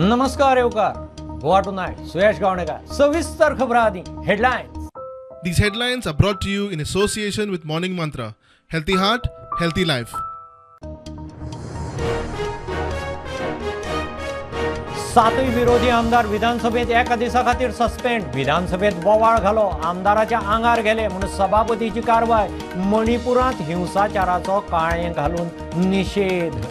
नमस्कार येवकार गोवा टुनायट सुयश गावणेकर. सविस्तर खबरां आदी headlines. These headlines are brought to you in association with Morning Mantra. Healthy heart, healthy life. सातूय विरोधी आमदार विधानसभेत एका दिसा खातीर सस्पेंड. विधानसभेत बोवाळ घालो, आमदाराच्या आंगार गेले म्हूण सभापतीची कारवाय. मणिपुरांत हिंसाचाराचो काळें घालून निशेध.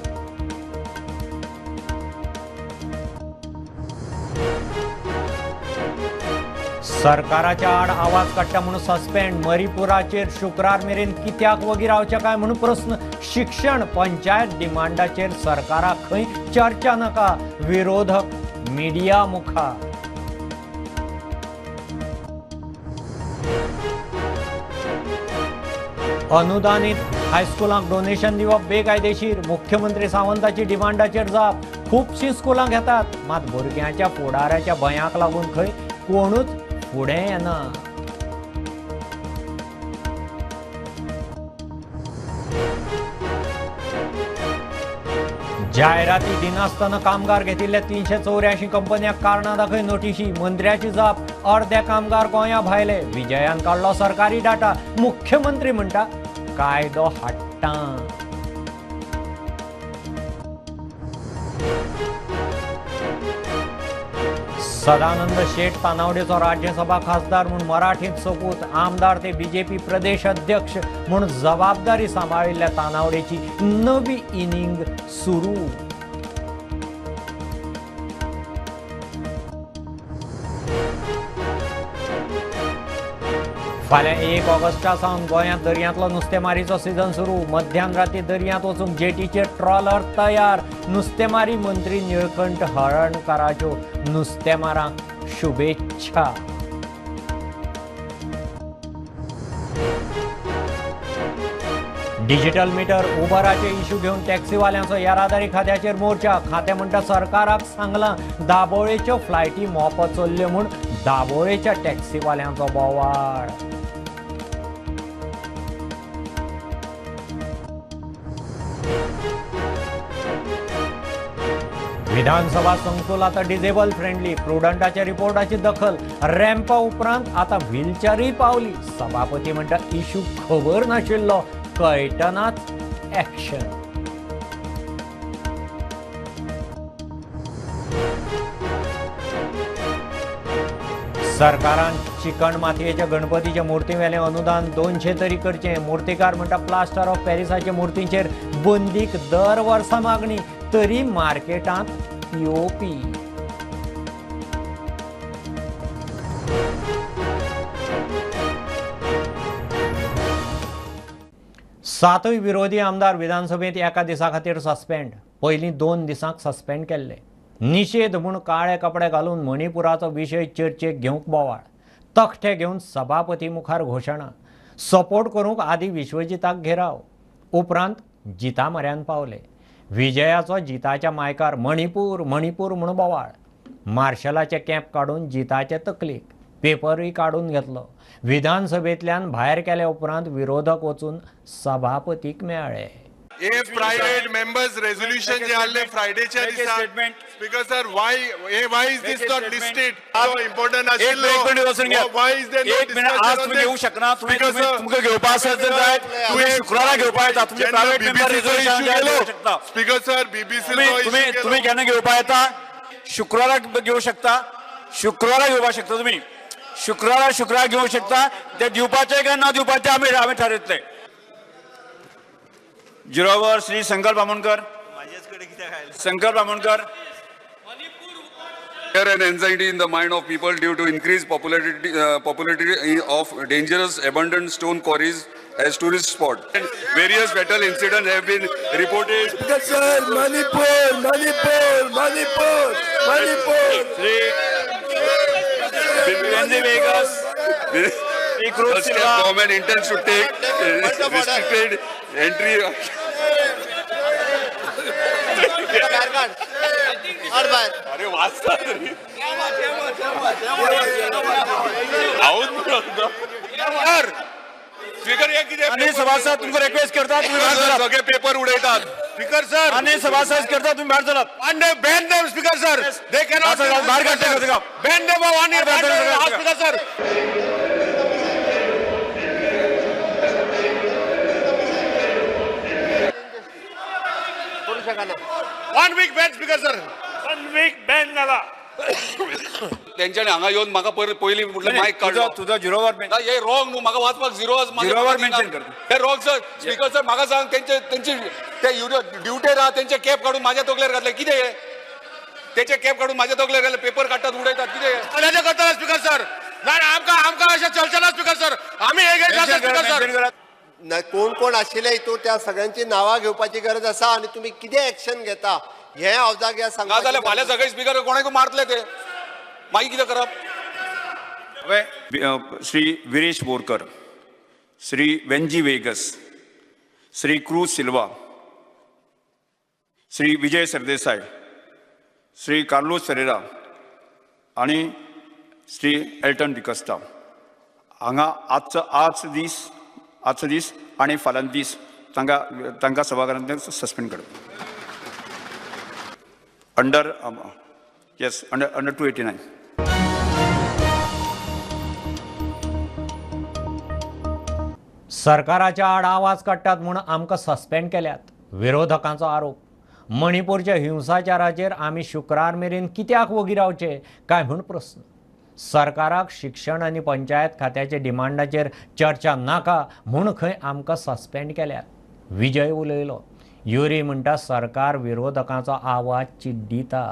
सरकाराच्या आड आवाज काडटा म्हूण सस्पेंड. मणिपुराचेर शुक्रार मेरेन कित्याक वगी रावचें काय म्हूण प्रस्न. शिक्षण पंचायत डिमांडाचेर सरकाराक खंय चर्चा नाका, विरोधक मिडिया मुखार. अनुदानित हायस्कुलांक डोनेशन दिवप बेकायदेशीर. मुख्यमंत्री सावंताची डिमांडाचेर जाप. खुबशीं स्कुलां घेतात, मात भुरग्यांच्या फुडाराच्या भंयाक लागून खंय कोणूच फुडें येना. जायराती दिनासतना कामगार घेतिल्ल्या 384 कंपन्यांक कारणां दाखय नोटिशी. मंत्र्याची जाप, अर्दे कामगार गोंया भायले. विजयान काडलो सरकारी डाटा. मुख्यमंत्री म्हणटा कायदो हाडटा. सदानंद शेट तानावडेचो राज्यसभा खासदार म्हूण मराठींत सोपूत. आमदार ते बीजेपी प्रदेश अध्यक्ष म्हूण जबाबदारी सांबाळिल्ल्या तानावडेची नवी इनिंग सुरू. फाल्यां 1 ऑगस्टा सावन गोंयांत दर्यांतलो नुस्तेमारीचो सीझन सुरू. मध्यान राती दर्यांत वचूंक जेटीचेर ट्रॉलर तयार. नुस्तेमारी मंत्री निळकंठ हळर्णकाराच्यो नुस्तेमारांक शुभेच्छा. डिजिटल मिटर उबराचे इश्यू घेवन टॅक्सीवाल्यांचो येरादारी खात्याचेर मोर्चा. खातें म्हणटा सरकाराक सांगलां दाबोळेच्यो फ्लायटी मोपो चल्ल्यो म्हूण दाबोळेच्या टॅक्सीवाल्यांचो बोवाळ. विधानसभा संकुल आता डिजेबल फ्रेंडली. प्रुडंटाच्या रिपोर्टाची दखल. रॅम्पा उपरांत आता व्हीलचेरूय पावली. सभापती म्हणटा इश्यू खबर नाशिल्लो, कळटनाच ऍक्शन. सरकारान चिकण मातयेच्या गणपतीच्या मूर्तीवेलें अनुदान 200 तरी करचें. मूर्तिकार म्हणटा प्लास्टर ऑफ पॅरिसाच्या मूर्तींचेर बंदीक दर वर्सा मागणी, तरी मार्केटांत पीओपी. सातूय विरोधी आमदार विधानसभेत एका दिसा खातीर सस्पेंड. पयलीं 2 दिसांक सस्पेंड केल्ले. निशेध म्हूण काळे कपडे घालून मणिपुराचो विशय चर्चेक घेवंक बोवाळ. तखटे घेवन सभापती मुखार घोशणा. सपोर्ट करूंक आदी विश्वजिताक घेराव. उपरांत जिता म्हऱ्यान पावले. विजयाचो जिताच्या मायकार मणिपूर मणिपूर म्हूण बोवाळ. मार्शलाचे कॅम्प काडून जिताचे तकलेक पेपरूय काडून घेतलो. विधानसभेंतल्यान भायर केल्या उपरांत विरोधक वचून सभापतीक मेळ्ळे. हे प्रायव्हेट मेंबर्स रेझोल्युशन जे आले फ्रायडेच्या दिसा, speaker sir, why is this not listed? Important आशिल्लो. एक मिनिट वचून घ्या. वाय is there एक मिनिट आज तुम्ही घेऊ शकना. तुम्ही तुमकां घेवपा आसत जर जायत तुम्ही शुक्रारा घेवपा येता. तुम्ही प्रायव्हेट मेंबर रेझोल्युशन घेऊ शकता. स्पीकर सर, बीबीसी तुम्ही तुम्ही केन्ना घेवपा येता? शुक्रारा घेऊ शकता. शुक्रारा घेवपा शकता तुम्ही. शुक्रारा शुक्रारा घेऊ शकता. ते दिवपाचे काय ना दिवपाचे आमी आमी थारयतले. जिरोवर श्री संकल्प आमोणकर. संकल्प Amonkar. Fear and anxiety in the mind of people due to increased popularity of dangerous abandoned stone quarries as tourist spot. And various fatal incidents have been reported. Sir, Manipur, Manipur, Manipur, Manipur. Shri Venzy Vegas. Shri The state government intends to take restricted entry. अरे वाचता तरी आहोत. Speaker आनी सभासद तुमकां request करता तुम्ही भायर चलात. सगळे पेपर उडयतात. स्पीकर सर, आनी सभासद करता तुम्ही भायर चलात. One day ban them, Speaker sir. They cannot. बाहेर काढते. Ban them for 1 year. Speaker sir. One week ban, Speaker sir. 1 week ban जाला. तेंच्यानी हांगा येवन म्हाका पयलीं म्हटलें मायक काडलो. तुझो झिरोवर हे रॉंग न्हू, म्हाका वाचपाक झिरो झिरोवर मेन्शन कर. हे रॉंग सर. स्पीकर सर म्हाका सांग, तेंचे तेंची ते ड्युटेर आहा तेंचे कॅप काडून माझ्या तकलेर घातले कितें हे? तेचे कॅप काडून माझ्या तकलेर घातले, पेपर काडटात उडयतात कितें हे? करता स्पीकर सर. ना आमकां आमकां अशें चलचें ना स्पीकर सर. आमी हे स्पीकर सर. कोण कोण आशिल्ले हितून त्या सगळ्यांची नांवां घेवपाची गरज आसा आनी तुमी कितें एक्शन घेता हें हांव जाग्यार सांगता. जाल्यार फाल्यां सगळे स्पीकर कोणाकूय मारतले ते, मागीर कितें करप? श्री विरेश बोरकर, श्री वेंजी वेगस, श्री क्रूज सिल्वा, श्री विजय सरदेसाय, श्री कार्लोस फेरेरा आनी श्री एल्टन डिकस्टा हांगा आजचो आज दीस आनी फाल्यां दीस तांकां तांकां सभाघरांतल्यान सस्पेंड करप अंडर येस अंडर 289. सरकाराच्या आड आवाज काडटात म्हूण आमकां सस्पेंड केल्यात, विरोधकांचो आरोप. मणिपूरच्या हिंसाचाराचेर आमी शुक्रार मेरेन कित्याक वगी रावचे काय म्हूण प्रस्न. सरकाराक शिक्षण आनी पंचायत खात्याच्या डिमांडाचेर चर्चा नाका म्हूण खंय आमकां सस्पेंड केल्यात, विजय उलयलो. युरी म्हणटा सरकार विरोधकांचो आवाज चिड्डिता.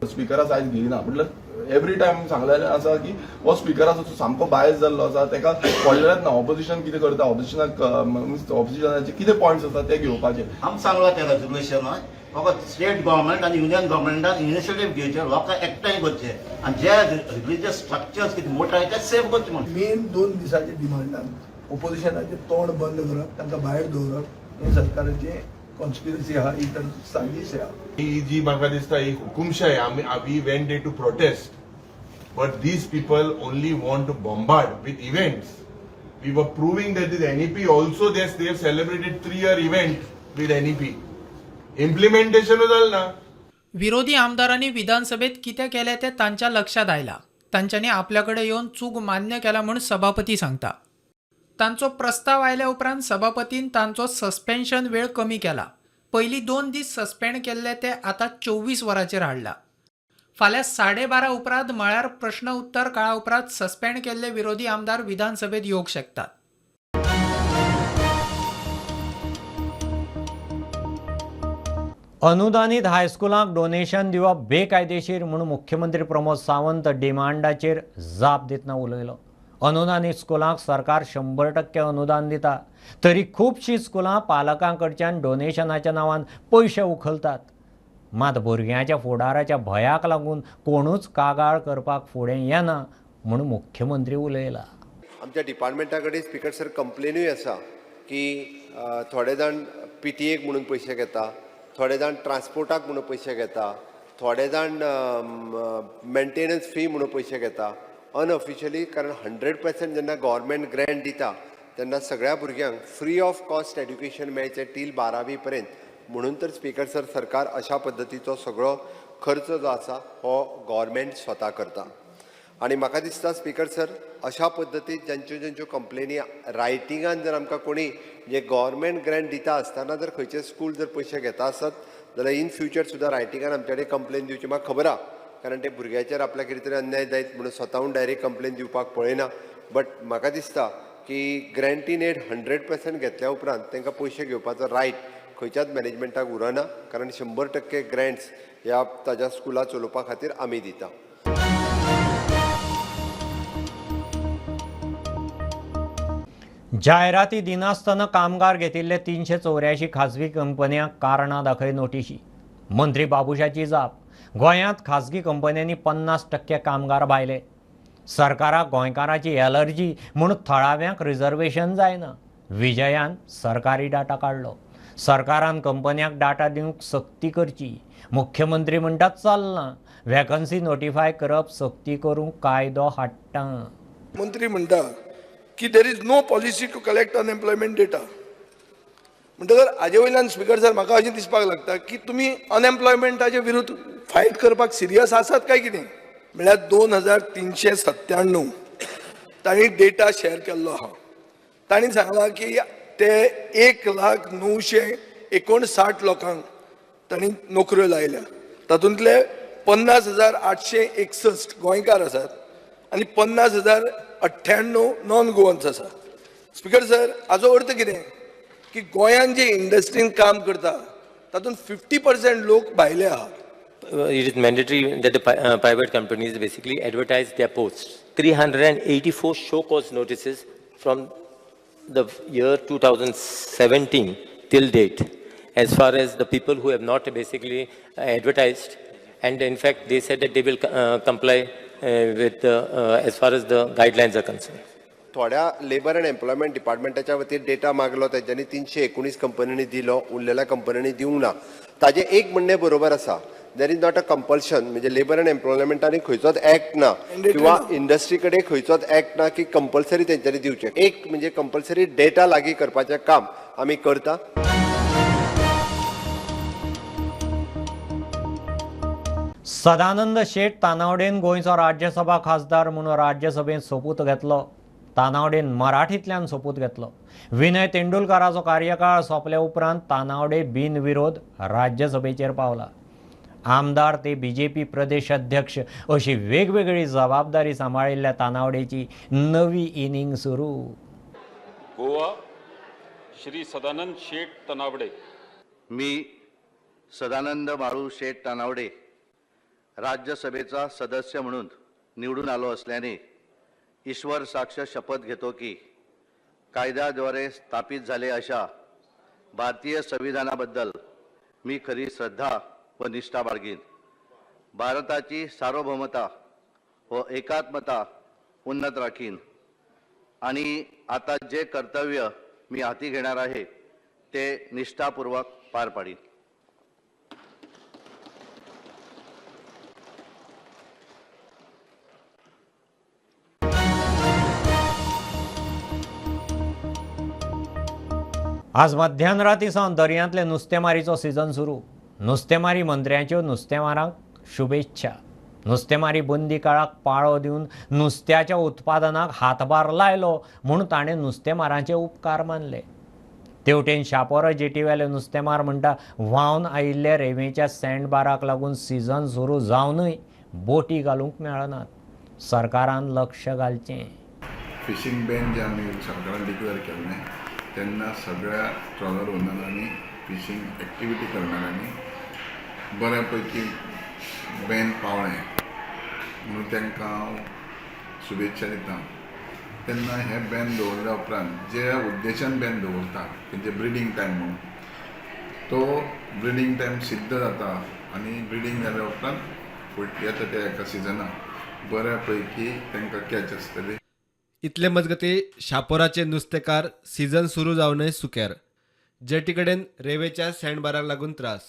स्पिकरा सायज घेयना म्हटल्यार एवरी टायम सांगलेलें आसा की हो स्पिकर आसा तो सामको बायस जाल्लो आसा, ताका पडलेलेंच ना ऑपोजिशन कितें करता, ऑपोजिशनाक मिन्स ऑपोजिशनाचे कितें पॉयंट्स आसा ते घेवपाचे. आमी सांगला त्या रेजोल्युशन फकत स्टेट गव्हर्मेंट आनी युनियन गव्हर्मेंटान इनिशिएटीव घेवचे, लोकांक एकठांय करचे आनी जे रिलीजियस स्ट्रक्चर्स कितें मोठे आहाय ते सेव करचे म्हणून. मेन 2 दिसाचे डिमांडान ओपोजिशनाचें तोंड बंद करप, तांकां भायर दवरप हें सरकाराचें कॉन्स्पिरसी आहा, ही तांची साजीश आहा. ही जी म्हाका दिसता ही हुकुमशाय. आमी we went there to protest, but these people only want to bombard with events. We were proving that this NEP also they have celebrated 3-year event with NEP. इम्प्लिमेंटेशनूच जालें ना. विरोधी आमदारांनी विधानसभेत कितें केलें तें तांच्या लक्षांत आयलां. तांच्यांनी आपल्या कडेन येवन चूक मान्य केला म्हूण सभापती सांगता. तांचो प्रस्ताव आयल्या उपरांत सभापतीन तांचो सस्पेन्शन वेळ कमी केला. पयलीं 2 दीस सस्पेंड केल्ले ते आतां 24 वरांचेर हाडला. फाल्यां 12:30 उपरांत म्हळ्यार प्रश्न उत्तर काळा उपरांत सस्पेंड केल्ले विरोधी आमदार विधानसभेत येवंक शकतात. अनुदानीत हायस्कुलांक डोनेशन दिवप बेकायदेशीर म्हूण मुख्यमंत्री प्रमोद सावंत डिमांडाचेर जाप दितना उलयलो. अनुदानीत स्कुलांक सरकार 100% अनुदान दिता, तरी खुबशीं स्कुलां पालकां कडच्यान डोनेशनाच्या नांवान पयशे उखलतात. मात भुरग्यांच्या फुडाराच्या भंयाक लागून कोणूच कागाळ करपाक फुडें येना म्हूण मुख्यमंत्री उलयला. आमच्या डिपार्टमेंटा कडेन स्पीकर सर कंप्लेनूय आसा की थोडे जाण PTA म्हणून पयशे घेता, थोडे जाण ट्रान्सपोर्टाक म्हणून पयशे घेता, थोडे जाण मेंटेनन्स फी म्हणून पयशे घेता अनऑफिशियली. कारण 100% जेन्ना गव्हर्मेंट ग्रँट दिता तेन्ना सगळ्या भुरग्यांक फ्री ऑफ कॉस्ट एड्युकेशन मेळचें टील 12वी पर्यंत, म्हणून तर स्पीकर सर सरकार अशा पद्दतीचो सगळो खर्च जो आसा हो गव्हर्मेंट स्वता करता. आनी म्हाका दिसता स्पीकर सर अशा पद्दतीन ज्यांच्यो ज्यांच्यो कंप्लेनी रायटिंगान जर आमकां कोणी जे गव्हर्मेंट ग्रँट दिता आसतना जर खंयचे स्कूल जर पयशे घेता आसत जाल्यार इन फ्युचर सुद्दां रायटिंगान आमचे कडेन कंप्लेन दिवची म्हाका खबर आहा, कारण ते भुरग्याचेर आपल्या कितें तरी अन्याय जायत म्हणून स्वताहून डायरेक्ट कंप्लेन दिवपाक पळयना. बट म्हाका दिसता की ग्रँट इन एड 100% घेतल्या उपरांत तांकां पयशे घेवपाचो रायट खंयच्याच मॅनेजमेंटाक उरना, कारण 100% ग्रँट्स ह्या ताज्या स्कुलां चलोवपा खातीर आमी दिता. जायराती दिनासतना कामगार घेतिल्ले 384 खाजगी कंपन्यांक कारणां दाखय नोटिशी. मंत्री बाबुशाची जाप, गोंयांत खाजगी कंपन्यांनी 50% कामगार भायले. सरकाराक गोंयकारांची एलर्जी म्हूण थळाव्यांक रिजर्वेशन जायना. विजयान सरकारी डाटा काडलो. सरकारान कंपन्यांक डाटा दिवंक सक्ती करची. मुख्यमंत्री म्हणटात चलना, वेकन्सी नोटिफाय करप सक्ती करूंक कायदो हाडटा. मंत्री म्हणटा की there is no policy to collect unemployment data. म्हणटकर हाजे वयल्यान स्पिकर सर म्हाका अशें दिसपाक लागता की तुमी अनएम्प्लॉयमेंटाचे विरुद्ध फायट करपाक सिरियस आसात काय कितें. म्हळ्यार 2397 तांणी डेटा शेअर केल्लो आहा. तांणी सांगलां की ते 1,00,959 लोकांक तांणी नोकऱ्यो लायल्या. तातूंतले 50,861 गोंयकार आसात आनी 50,098 नॉन गोवन्स आसात. स्पिकर सर हाजो अर्थ कितें की गोंयांत जे इंडस्ट्रीन काम करता तातूंत 50% लोक भायले आहात. It is mandatory that the private companies basically advertise their posts. 384 show cause notices from the year 2017 till date, as far as the people who have not basically advertised, and in fact they said that they will comply with as far as the guidelines are concerned. थोड्या labour and employment डिपार्टमेंटाच्या वतीन data मागलो, तेंच्यांनी 319 कंपनींनी दिलो, उरलेल्या कंपनींनी दिवंक ना. ताजें एक म्हणणें बरोबर आसा, there is not a compulsion, म्हणजे लेबर अँड एम्प्लॉयमेंटांनी खंयचोच एक्ट ना किंवा इंडस्ट्री कडेन खंयचोच एक्ट ना की कंपल्सरी तेंच्यांनी दिवचें. एक म्हणजे कंपल्सरी डेटा लागीं करपाचें काम आमी करता. सदानंद शेट तानावडेन गोंयचो राज्यसभा खासदार म्हणून राज्यसभेंत सोपूत घेतलो. तानावडेन मराठींतल्यान सोपूत घेतलो. विनय तेंडुलकाराचो कार्यकाळ सोंपले उपरांत तानावडे बिनविरोध राज्यसभेचेर पावला. आमदार ते बीजेपी प्रदेश अध्यक्ष अशी वेगवेगळी जबाबदारी सांबाळिल्ल्या तानावडेची नवी इनिंग सुरू. गोवा श्री सदानंद शेट तानावडे. मी सदानंद बाळू शेट तानावडे राज्यसभेचा सदस्य म्हणून निवडून आलो असल्याने ईश्वर साक्ष शपथ घेतो की कायद्याद्वारे स्थापित झाले अशा भारतीय संविधानाबद्दल मी खरी श्रद्धा व निष्ठा बाळगीन. भारताची सार्वभौमता व एकात्मता उन्नत राखीन आणि आता जे कर्तव्य मी हाती घेणार आहे ते निष्ठापूर्वक पार पाडीन. आज मध्यानराती सावन दर्यांतले नुस्तेमारीचो सीझन सुरू. नुस्तेमारी मंत्र्यांच्यो नुस्तेमारांक शुभेच्छा. नुस्तेमारी बंदी काळाक पाळो दिवन नुस्त्याच्या उत्पादनाक हातभार लायलो म्हूण ताणें नुस्तेमारांचे उपकार मानले. तेवटेन शापोरा जेटीवेले नुस्तेमार म्हणटा व्हांवन आयिल्ले रेंवेच्या सँडबाराक लागून सीझन सुरू जावनूय बोटी घालूंक मेळनात. सरकारान लक्ष घालचें. फिशींग बॅन जे आमी सरकारान डिक्लेअर केल्लें तेन्ना सगळ्या ट्रॉलर ओनरांनी फिशींग एक्टिविटी करणाऱ्यांनी बऱ्या पैकी बॅन पावळें म्हणून तांकां हांव शुभेच्छा दिता. तेन्ना हें बॅन दवरल्या उपरांत ज्या उद्देशान बॅन दवरता तेंचे ब्रिडींग टायम म्हणून तो ब्रिडींग टायम सिद्ध जाता आनी ब्रिडींग जाल्या उपरांत फुडल्या येता त्या एका सिजनाक बऱ्या पैकी तांकां कॅच आसतली. इतले मजगती शापोराचे नुस्तेकार सीझन सुरू जावनय सुक्यार. जेटी कडेन रेंवेच्या सँडबाराक लागून त्रास.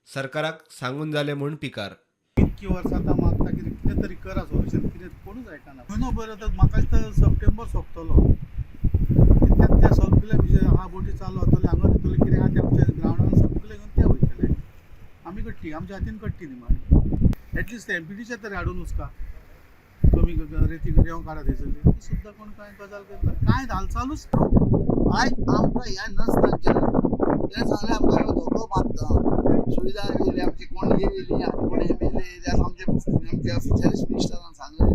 सरकाराक सांगून जालें म्हूण पिकार. इतकी वर्सां आतां मागता कितें कितें तरी करा सोल्युशन, कितें कोणूच आयकना. म्हयनो भर आतां म्हाका दिसता सप्टेंबर सोंपतलो त्या सगळे विशय हा बोटी चालू जातले हांगा वयतले कितें आहा ते आमच्या ग्रावंडार सगळे घेवन ते वयतले. आमी कट्टी आमच्या हातीन कट्टी न्ही मागीर एटलिस्ट एमपीटीचे तरी हाडून उचका कमी रेती रेंव काडा थंयसरली ती सुद्दां कोण कांय गजाल करना कांय हालचालूच. आयज आमकां हें नसता तें सांगलें आमकां धोको बांदता सुविधा येयली आमची कोण येयली आनी कोण एम एल ए आमचे आमच्या फिशरीज मिनिस्टरान सांगलें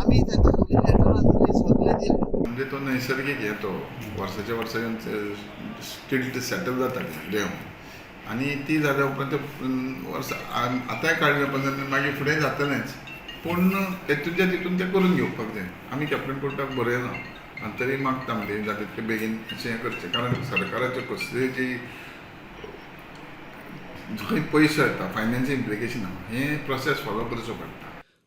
आमी तांकां सगळीं लेटरां दिली सगळें दिलें. म्हणजे तो नैसर्गीक हे तो वर्साच्या वर्सा स्टिल्ट सेटल जाता रेंव आनी ती जाल्या उपरांत ते वर्सा आतांय काडल्या उपरांत मागीर फुडें जातलेंच पूण तेतूंतल्या तितून तें करून घेवपाक जाय. आमी कॅप्टन कोर्टाक बरयलां आनी तरी मागता म्हणजे जाता तितकें बेगीन अशें हें करचें कारण सरकाराच्यो कसल्यो जी खंय पयसो येता फायनान्शियल इम्प्लिकेशन आहा हें प्रोसेस फॉलो करचो पडटा.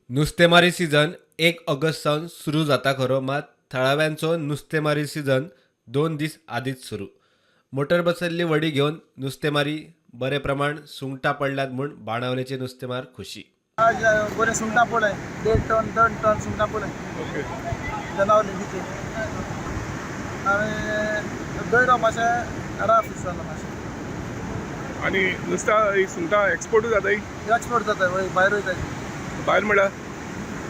नुस्तेमारी सीझन 1 ऑगस्ट सावन सुरू जाता खरो, मात थळाव्यांचो नुस्तेमारी सीझन 2 दीस आदींच सुरू. मोटर बसयल्ली व्हडी घेवन नुस्तेमारी बरे प्रमाण सुंगटां पडल्यात म्हूण बाणावलेचे नुस्तेमार खुशी. आज बरें सुंगटां पडलें 1.5 टन 2 टन सुंगटां पडलें. बेनावली बीचीर आनी दर्या मातशें राफ जाला मातशें. आनी नुस्त्या सुंगटां एक्सपोर्टूय जाताय? एक्सपोर्ट जाता, वय भायर वयता. भायर म्हळ्यार?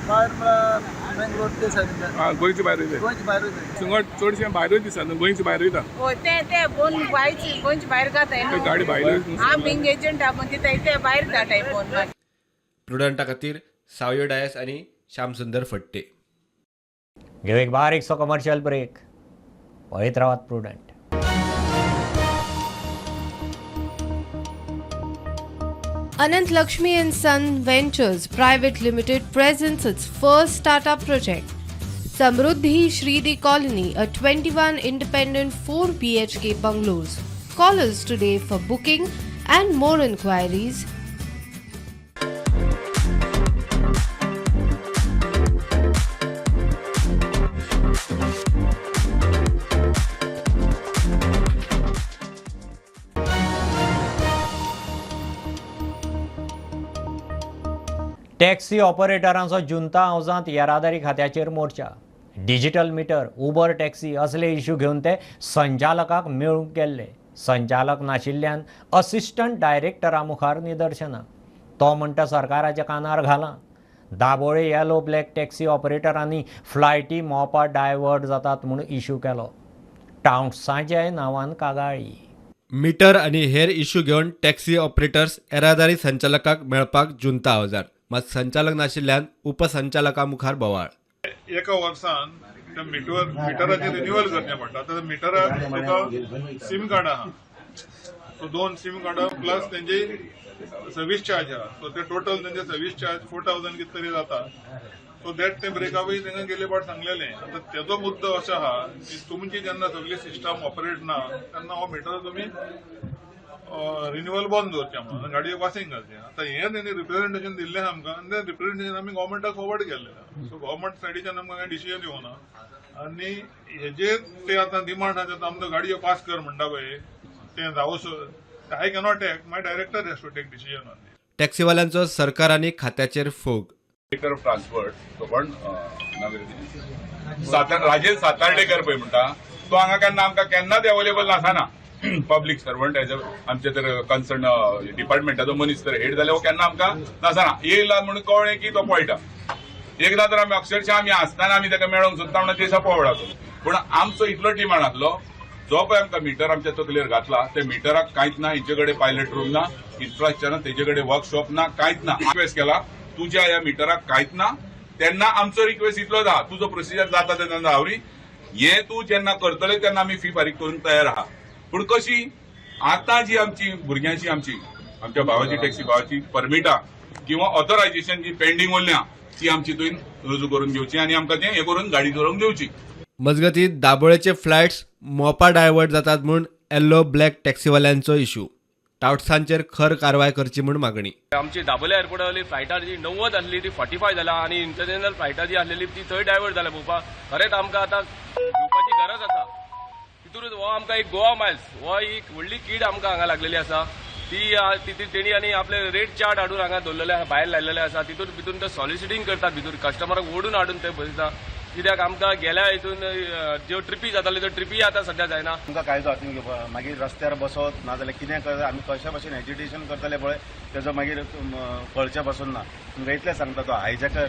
भायर म्हळ्यार बेंगलोर ते सायडीन. आं, गोंयचे भायर वयता. गोंयचे भायर वयता. सुंगट चडशें भायरूच दिसता न्हू, गोंयचे भायर वयता. हय, ते ते बोन भायच गोंयचे भायर घाताय न्हू. गाडी भायल्यो. आमी हिंग एजंट आहा दिताय ते भायर धाडटाय बोन. प्रुडंटा खातीर सावयो डायस आनी श्यामसुंदर फट्टे. घेऊ एक बारीकसो कमर्शियल ब्रेक. पळयत रावात Prudent. Anant Lakshmi and Son Ventures Private Limited presents its first startup project, Samruddhi Shridi Colony, a 21 independent 4 BHK bungalows. Call us today for booking and more inquiries. Taxi ऑपरेटरांचो जुंता हावजांत येरादारी खात्याचेर मोर्चा. Digital metre, Uber taxi असले issue घेवन ते संचालकाक मेळूंक गेल्ले. संचालक नाशिल्ल्यान assistant डायरेक्टरा मुखार निदर्शनां. तो म्हणटा सरकाराच्या कानार घालां. दाबोळे येलो ब्लॅक टॅक्सी ऑपरेटरांनी फ्लायटी मोपा डायवर्ट जातात म्हूण इश्यू केलो. टावट्सांच्याय नांवान कागाळी. मिटर आनी हेर इश्यू घेवन टॅक्सी ऑपरेटर्स येरादारी संचालकाक मेळपाक जुंता हावजार. मात संचालक नाशिल्ल्यान उपसंचालका मुखार बोवाळ. एका वर्सान त्या मिटराचें रिन्युअल करचें पडटा. आतां मिटराक तुका सीम कार्ड आहा, सो 2 सीम कार्डां प्लस तेंची सर्वीस चार्ज आहा, सो ते टोटल तेंचे सर्वीस चार्ज 4000 कितें तरी जाता. सो that ते ब्रेकअपूय तांकां गेले फावट सांगलेलें. आतां तेजो मुद्दो असो आहा की तुमची जेन्ना सगळी सिस्टम ऑपरेट ना तेन्ना हो मिटर तुमी रिन्युअल बंद दवरचें म्हणून गाडयेक वासींग घालचें. आतां हें तेणी रिप्रेझेंटेशन दिल्लें आमकां आनी तें रिप्रेझेंटेशन आमी गव्हर्मेंटाक फॉरवर्ड केल्लें. सो गव्हर्मेंट सायडीच्यान आमकां कांय डिसिजन येवना आनी हेजेर ते आतां डिमांड आसा आमकां गाडयो पास कर म्हणटा पळय तें जावं. I cannot take, my director has to take decision on this. टॅक्सीवाल्यांचो सरकार आनी खात्याचेर फोग. ट्रान्सपोर्ट तो कोण राजेश सातार्डेकर पळय म्हणटा तो हांगा केन्ना आमकां केन्नाच अवेलेबल नासना. पब्लीक सर्वंट एज आमचे तर कन्सर्न डिपार्टमेंटाचो मनीस तर हेड जाल्यार हो केन्ना आमकां नासना. येयला म्हणून कळ्ळें की तो पळटा. एकदां तर आमी अक्षरशः आमी आसतना आमी ताका मेळोंक सोदता म्हणून दिसा पळटा. पूण आमचो इतलो डिमांड आसलो जो पळय आमकां मिटर आमच्या तकलेर घातला त्या मिटराक कांयच ना, हेचे कडेन पायलट रूम ना, इन्फ्रास्ट्रक्चर ना, तेजे कडेन वर्कशॉप ना, कांयच ना. रिक्वेस्ट केला तुज्या ह्या मिटराक कांयच ना तेन्ना आमचो रिक्वेस्ट इतलो आहा तुजो प्रोसिजर जाता तेन्ना जावरी हें तूं जेन्ना करतले तेन्ना आमी फी फारीक करूंक तयार आहा. पूण कशी आतां जी आमची भुरग्यांची आमची आमच्या भावाची टॅक्सी भावाची परमिटां किंवा ऑथोरायझेशन जी पेंडींग उरल्या ती आमची तुवें रुजू करून घेवची आनी आमकां तें हें करून गाडी चलोवंक दिवची. मजगतीं दाबोळेचे फ्लायट्स मोपा डायवर्ट जातात म्हूण येल्लो ब्लॅक टॅक्सीवाल्यांचो इश्यू. टावट्सांचेर खर कारवाय करची म्हूण मागणी. आमची दाबोळे एअरपोर्टावयली फ्लायटां जी 90 आसली ती 45 जाला आनी इंटरनॅशनल फ्लायटां जी आसलेली ती थंय डायवर्ट जाल्या. पळोवपाक खरेंच आमकां आतां घेवपाची गरज आसा. तितूनच हो आमकां एक गोवा मायल्स हो एक व्हडली कीड आमकां हांगा लागलेली आसा. ती तेणी आनी आपले रेट चार्ट हाडून हांगा दवरलेले आसा, भायर लायलेले आसा. तितून भितून ते सॉलिसिटींग करतात, भितूर कस्टमराक ओडून हाडून ते बसयता. कित्याक आमकां गेल्या हितून ज्यो ट्रिपी जाताल्यो त्यो ट्रिपी आतां सद्या जायना. आमकां कायदो हातीन घेवपा मागीर रस्त्यार बसत नाजाल्यार कितें करत आमी कशा भशेन एजिटेशन करतले पळय तेजो मागीर कळचें पसून ना. तुमकां इतलें सांगता तो हायजॅकर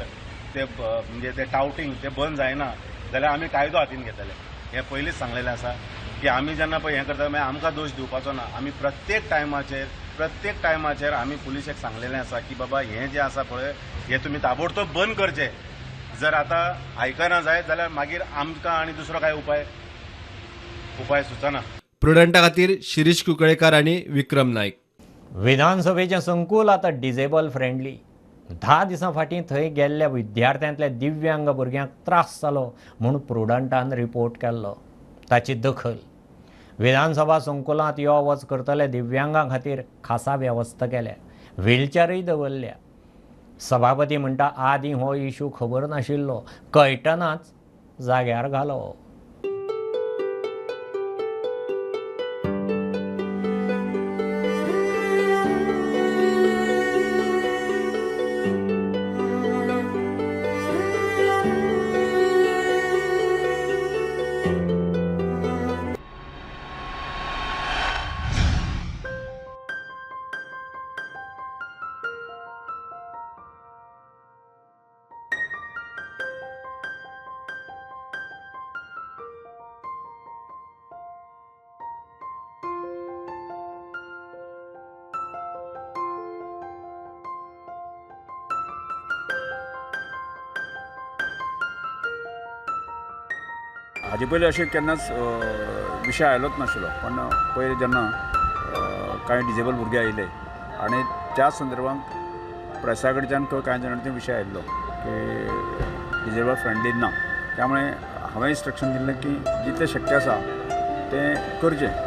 ते म्हणजे ते टावटींग ते बंद जायना जाल्यार आमी कायदो हातीन घेतले. हें पयलींच सांगलेलें आसा की आमी जेन्ना पळय हें करता मागीर आमकां दोश दिवपाचो ना. आमी प्रत्येक टायमाचेर आमी पुलिशेक सांगलेलें आसा की बाबा हें जें आसा पळय हें तुमी ताबडतोब बंद करचें. जर आतां आयकना जायत जाल्यार मागीर आमकां आनी दुसरो कांय उपाय सुचना. प्रुडंटा खातीर शिरीष कुंकळेकार आनी विक्रम नायक. विधानसभेचें संकुल आतां डिजेबल फ्रेंडली. 10 दिसां फाटीं थंय गेल्ल्या विद्यार्थ्यांतल्या दिव्यांग भुरग्यांक त्रास जालो म्हूण प्रुडंटान रिपोर्ट केल्लो. ताची दखल. विधानसभा संकुलांत यो वच करतले दिव्यांगां खातीर खासा वेवस्था केल्या, व्हीलचॅरूय दवरल्या. सभापती म्हणटा आदीं हो इशू खबर नाशिल्लो, कळटनाच जाग्यार घालो. हाजे पयलीं अशें केन्नाच विशय आयलोच नाशिल्लो, पण पयर जेन्ना कांय डिजेबल भुरगे आयिल्ले आनी त्या संदर्भात प्रेसा कडच्यान किंवा कांय जाणांनी ते विशय आयिल्लो की डिजेबल फ्रेंडली ना, त्यामुळे हांवें इन्स्ट्रक्शन दिल्लें की जितलें शक्य आसा तें करचें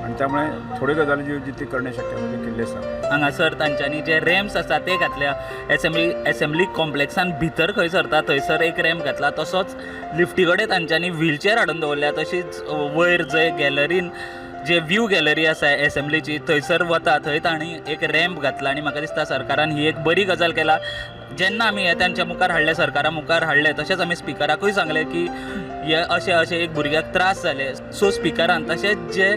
आनी त्यामुळे थोड्यो गजाली ज्यो जितली करणे शक्य आसा त्यो केल्ल्यो आसा. हांगासर तांच्यांनी जे रॅम्प्स आसा ते घातल्या. एसेंब्ली कॉम्प्लेक्सान भितर खंय सरता थंयसर एक रॅम्प घातला, तसोच लिफ्टी कडेन तांच्यांनी व्हीलचेअर हाडून दवरल्या. तशीच वयर जंय गॅलरीन जे व्यू गॅलरी आसा एसेंब्लीची थंयसर वता थंय तांणी एक रॅम्प घातला आनी म्हाका दिसता सरकारान ही एक बरी गजाल केला. जेन्ना आमी हे तांच्या मुखार हाडलें, सरकारा मुखार हाडलें, तशेंच आमी स्पिकराकूय सांगलें की हे अशें अशें एक भुरग्याक त्रास जाले. सो स्पिकरान तशेंच जे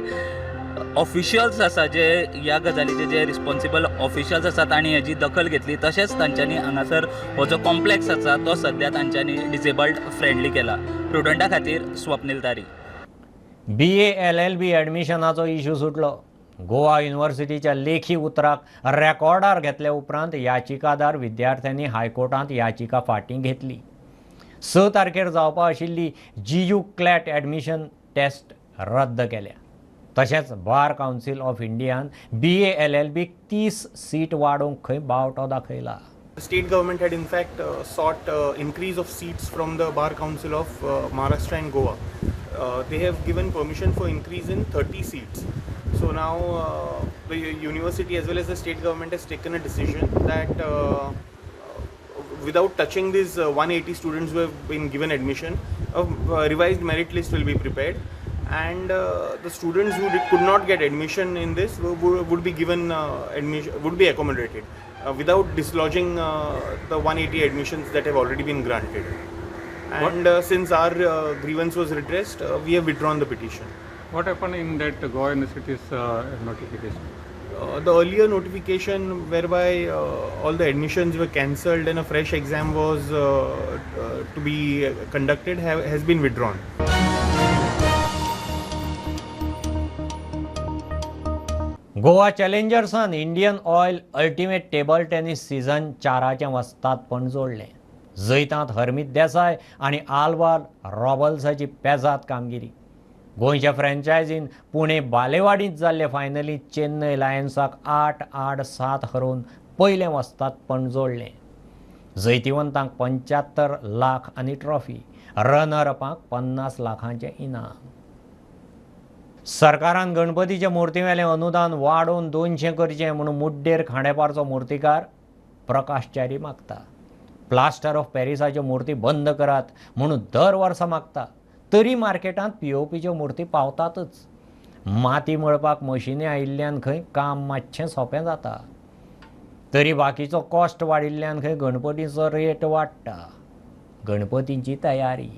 ऑफिशियल्स आसा, जे ह्या गजालीचे जे रिस्पॉन्सिबल ऑफिशियल्स आसा तांणी हेजी दखल घेतली. तशेंच तांच्यांनी हांगासर हो जो कॉम्प्लेक्स आसा तो सद्या तांच्यांनी डिजेबल्ड फ्रेंडली केला. प्रुडंटा खातीर Swapnil Tari. BA LLB ॲडमिशनाचो इशू सुटलो. गोवा युनिव्हर्सिटीच्या लेखी उतराक रेकॉर्डार घेतल्या उपरांत याचिकादार विद्यार्थ्यांनी हायकोर्टांत याचिका फाटीं घेतली. 6 तारखेर जावपा आशिल्ली जीयू क्लॅट ॲडमिशन टेस्ट रद्द केल्या. तशेंच बार कावन्सील ऑफ इंडियान BA LLB 30 seat वाडोवंक खंय बावटो दाखयला. The state government had in fact sought increase of seats from the Bar Council of Maharashtra and Goa. They have given permission for increase in 30 seats. So now the university as well as the state government has taken a decision that without touching these 180 students who have been given admission, a revised merit list will be prepared, and the students who could not get admission in this would be given admission, would be accommodated without dislodging the 180 admissions that have already been granted. And since our grievance was redressed, we have withdrawn the petition. What happened in that Goa University's notification? The earlier notification whereby all the admissions were cancelled and a fresh exam was to be conducted has been withdrawn. Goa चॅलेंजर्सान Indian Oil ultimate table tennis season 4चें वस्तादपण जोडलें. जैतांत हरमीत देसाय आनी आल्वार रॉबल्साची पेजाद कामगिरी. गोंयच्या फ्रँचायझीन पुणे बालेवाडींत जाल्ले फायनलींत चेन्नय लायन्साक 8-8-7 हरोवन पयलें वस्तादपण जोडलें. जैतिवंतांक 75 लाख आनी ट्रॉफी, रनर अपांक 50 लाखांचें इनाम. सरकारान गणपतीच्या मुर्तीवेलें अनुदान वाडोवन 200 करचें म्हूण मुड्डेर खांडेपारचो मुर्तीकार प्रकाश च्यारी मागता. प्लास्टर ऑफ पॅरिसाच्यो मुर्ती बंद करात म्हूण दर वर्सा मागता, तरी मार्केटांत पीओपीच्यो मुर्ती पावतातच. माती मळपाक मशिनी आयिल्ल्यान खंय काम मातशें सोंपें जाता, तरी बाकीचो कॉस्ट वाडिल्ल्यान खंय गणपतीचो रेट वाडटा. गणपतींची तयारी.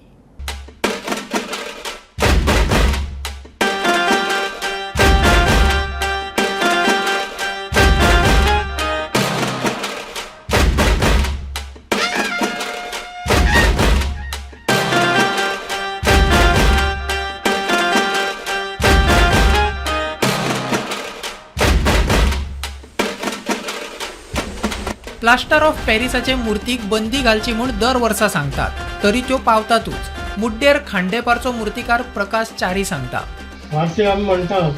प्लास्टर ऑफ पॅरिसाचे मूर्तीक बंदी घालची म्हूण दर वर्सा सांगतात, तरी त्यो पावतातूच. मुड्डेर खांडेपारचो मूर्तिकार प्रकाश च्यारी सांगता, वार्षिक आमी म्हणटात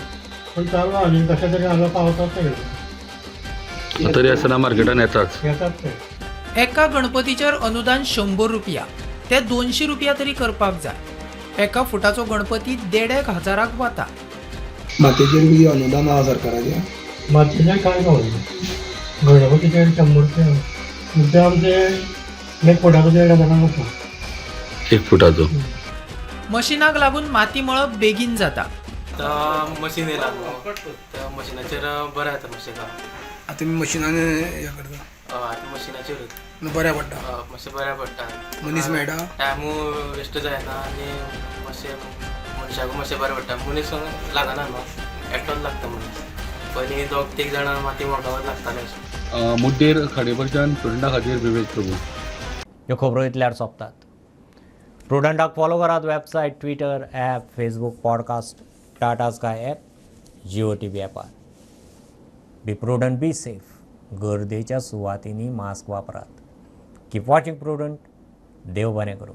पण चालू आनी कशें तरी हांगा पावतात ते, तरी आसतना मार्केटान येतात येतात ते. एका गणपतीचेर अनुदान 100 रुपया, ते 200 रुपया तरी करपाक जाय. एका फुटाचो गणपती 1,500 वता. मातयेचेर कितें अनुदान आसा सरकाराचें? मातयेचेर कांय ना, गणपतीचेर 100 रुपया, म्हणजे आमचे 1 फुटाचो 1,500 आसा. 1 फुटाचो. मशिनाक लागून माती मळप बेगीन जाता. मशीन येयला त्या मशिनाचेर बरें जाता मातशें काम. आतां तुमी मशिनान हें करता? आतां मशिनाचेरूच बऱ्या पडटा, मातशें बऱ्या पडटा, मनीस मेळटा, टायमूय वेस्ट जायना आनी मातशें मनशाकूय मातशें बरें पडटा. मनीस लागना न्हू, एकटोच लागता मनीस. पयलीं 2-3 जाणां माती मळपाक लागताले. मुड्डेर खांडेपारच्यान प्रुडंटा खातीर विवेक प्रभू. ह्यो खबरो इतल्यार सोंपतात. प्रुडंटाक फॉलो करात website, Twitter, app, Facebook, podcast, Tata Sky app, Jio TV ॲपार. Be prudent, be safe. गर्देच्या सुवातींनी मास्क वापरात. Keep watching Prudent. देव बरें करूं.